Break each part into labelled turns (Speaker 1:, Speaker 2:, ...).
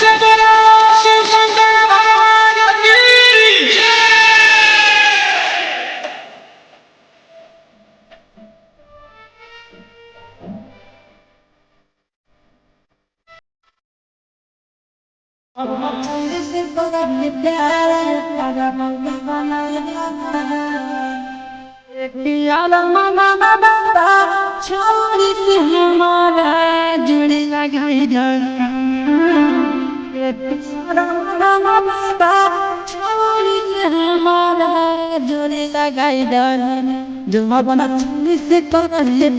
Speaker 1: से बोलो शिव शंकर भगवान की
Speaker 2: हमारा जुड़ी लगाई हमारा जोड़ी लगाई जो अपना से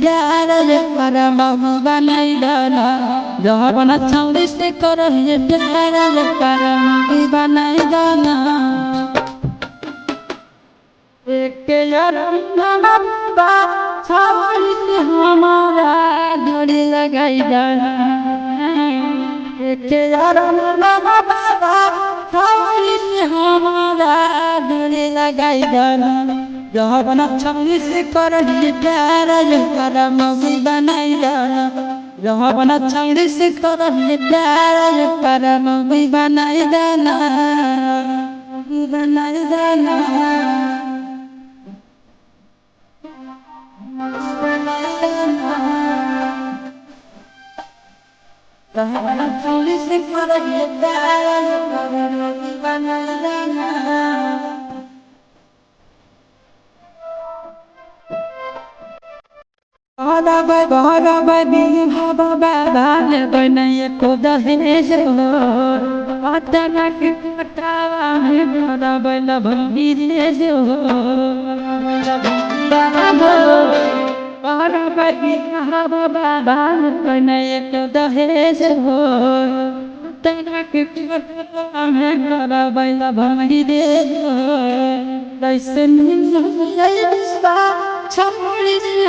Speaker 2: प्यार पर बनाई जो अपना से कर प्यार पर बनाई दाना एक हमारा जोड़ी लगाई दाना एक हमारा जोड़ी लगाई दाना जो अपना से कर प्यार पर मम्मी बनाई दाना जो अपना से कर प्यार पर मम्मी बनाई दाना बनाई दाना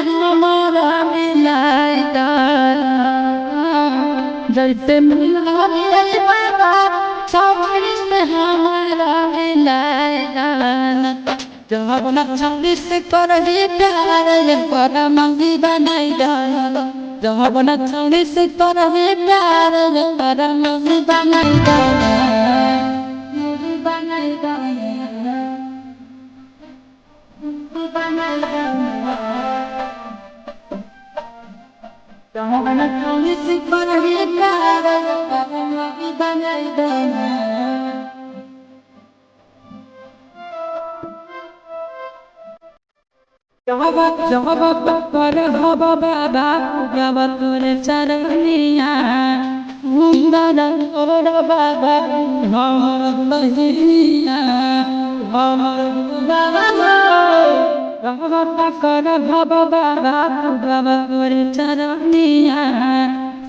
Speaker 2: हमारा मिलाइदा जैसे मिला हमारा मिलाइदा जो अपना से कर प्यार पर मंगी बनाई जो अपना से कर प्यार पर मंगी बनाई बनाई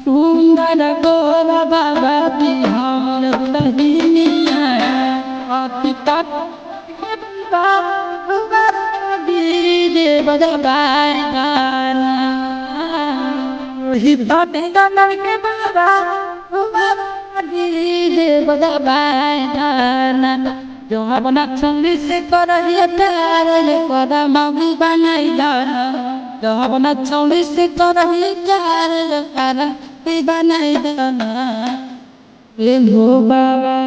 Speaker 2: सुंदर गोरा बाबा बिहार बहिनिया जो अपना से कर प्यार पर मम्मी बनाई जो अपना से कर प्यार पर बनाई हो बाबा।